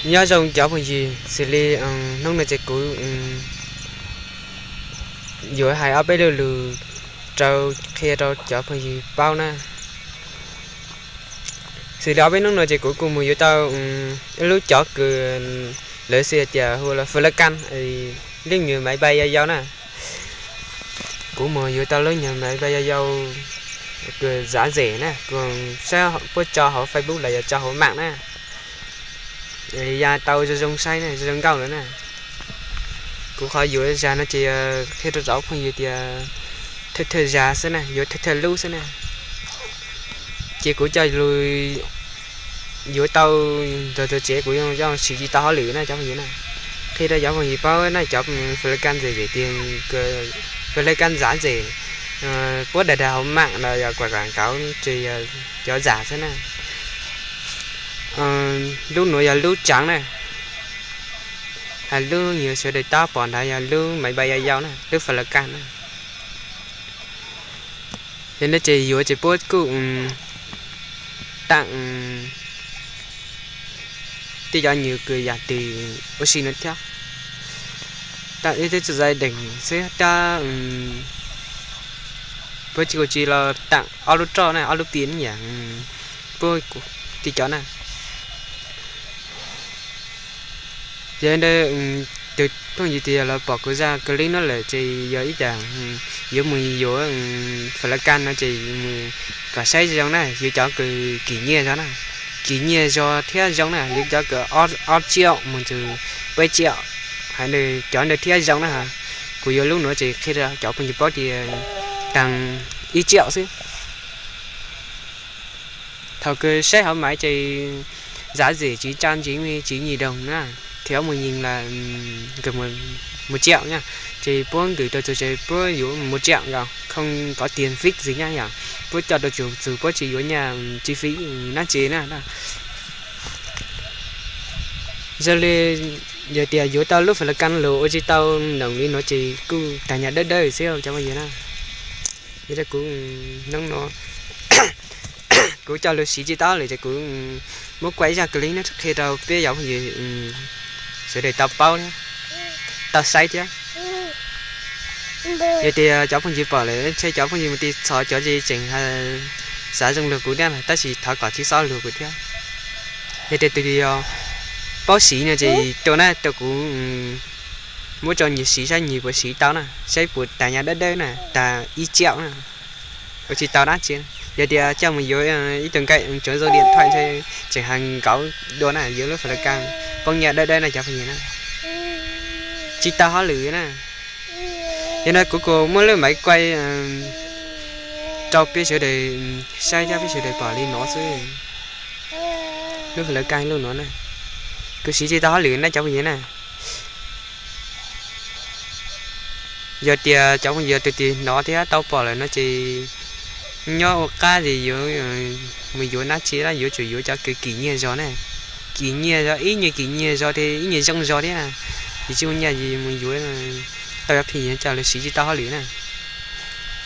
Nyob zoo cov phooj ywg, xws li hnub no ces kuv yuav hais ob peb lo lus rau qhia rau cov phooj ywg paub na. Xws li ob peb hnub no ces kuv kuj mus yuav tau ib lub cov kws lawv xws tias hu los fas las kas, leej nyuag maiv npais yau yau na. Kuv mus yuav tau lub nyuag maiv npais yau yau kws zav zem na, kuv saib puab tso hauv Facebook los yog tso hauv maam na. Ya tau zoo zoo saib na, zoo zoo nkauj lawm na. Kuv qhov yuav zag no ces qhia rau cov phooj ywg tias thawj thawj zag xwb na, yuav thawj thawj lub xwb na. Ces kuv coj lug yuav tau ntawm txug tsev kuv yeej siv tsis tau hauj lwm na cov phooj ywg na. Qhia rau cov phooj ywg paub na, cov fas las kas zem zem tias fas las kas zav zem, puab dag dag hauv maam los yog kuam kuam kauv ces yog cov zam xwb na. Lub nuav yog lub tsaav na, hab lub nyuag sawv daws tab pom nrad yog lub maiv npais yau yau na, lub fas las kas na. Yog no ces yuav ces puab kuj taam tej cov nyuag kws yam twg ua si no thiab, taam ib tug txuj zais deem xwb tab puab tsis kuj tsis los taam ob lub roj na, ob lub pia ne yom, puab tej cov na. Ces ntawd tus phooj ywg twg yog los pom kuv zaj clip no lawm ces yog ib yam yuav mus yuav fas las kas no ces mus kom saib zoo na, yuav cov kws kim nyiaj zog na, kim nyiaj zog thiab zoo na, yuav cov kws ob tsiaum mus txug peb tsiaum, hais cov ntawd thiab zoo na. Kuv yuav lub nuav ces qhia rau cov phooj ywg paub tias taag ib tsiaum xwb. Thaum kws saib hauv maiv ces zav zem tsis tsa ntsig me tsis nyim doog na, thaum mus nyeem las mus tsiaum na, ces puab nkwm rau txug ces puab yuav mus tsiaum yog không có tiền fix gì na yom, puab coj rau txug txug puab tsis yuav nyaj chi phí dab tsi na. Zoo li yog tias yuav tau lub fas las kas lug ua tsis tau noog li no ces kuj taag nyaj dawb dawb xwb cov phooj ywg na. Yog kuv hnub no kuv coj lug siv tsis tau lawm ces kuv muab kuaj ib zaj clip no qhia rau peb cov phooj ywg sawv daws tau paub thiab tau saib thiab. Yog tias cov phooj ywg pom lawm ntshe cov phooj ywg mus tiv txhov cov tseem xav zoo lug kuv thiab, tab sis thov kom tsis txhob lug kuv thiab. Yog tias tus yog paub siv no ces rau na, rau kuv muab rau nyias siv saib nyias puas siv tau na, saib puas taag nyaj dawb dawb na, taag ib tsiaum na, ua tsis tau dab tsi. Yog tias coj mus yuav ib tug nqaij tsuav zoo diam thoj ntshe tseem has nkauv dua na, yuav lub fas las kas poob nyaj dawb dawb na cov phooj ywg na. Tsis tau hauj lwm na. Yog no kuv kuj muab lub maiv kuaj rau peb sawv daws saib thiab peb sawv daws pom li no xwb. Lub fas las kas lub no na, kuv siv tsis tau hauj lwm na cov phooj ywg na. Yog tias cov phooj ywg tus twg hnov thiab tau pom lawm no ces nyob ua qab ces yuav mus yuav dab tsi, yuav tsum yuav cov kws kim nyiaj zog na, kim nyiaj zog, ib nyuag kim nyiaj zog thiab ib nyuag zoo zog thiab na. Yus tsis muaj nyaj yus mus yuav tau cov phooj ywg coj lug siv tsis tau hauj lwm na.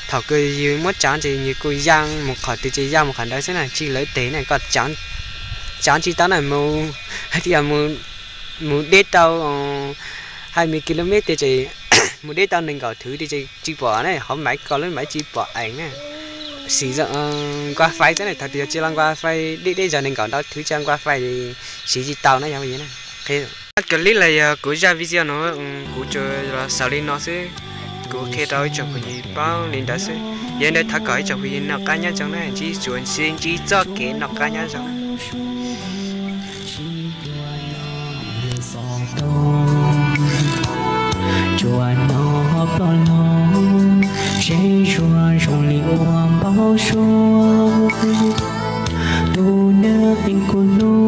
Thaum kws yus muab tsaav ces yus kuj yaa mus qhov twg ces yaa mus qhov ntawd xwb na, tsis lawv tes na, koj tsaav tsis tau na, mus hais tias mus deb tau hai mươi ki lô mét ces mus deb tau nees nkaum thwv ces tsis pom na, hauv maiv ko lub maiv tsis pom eev na. Siv zoo nqua fais xwb na, thaum twg yog tsis los nqua fais deb deb zog nees nkaum ntau thwv tsis nqua fais siv tsis tau na yog li na. Clip los yog kuv zaj video no kuv tsuas los xaus li no xwb. Kuv qhia rau ib tsoom phooj ywg paub li ntawd xwb. Yog li ntawd thov kom ib tsoom phooj ywg noj qab nyob zoo na, ntsib txuas ntxiv ntsib txoj kev noj qab nyob zoo. Tsuas hnov ploj loo, seb zuag zoo li ua npaub suab. Tus neeg kuv hlub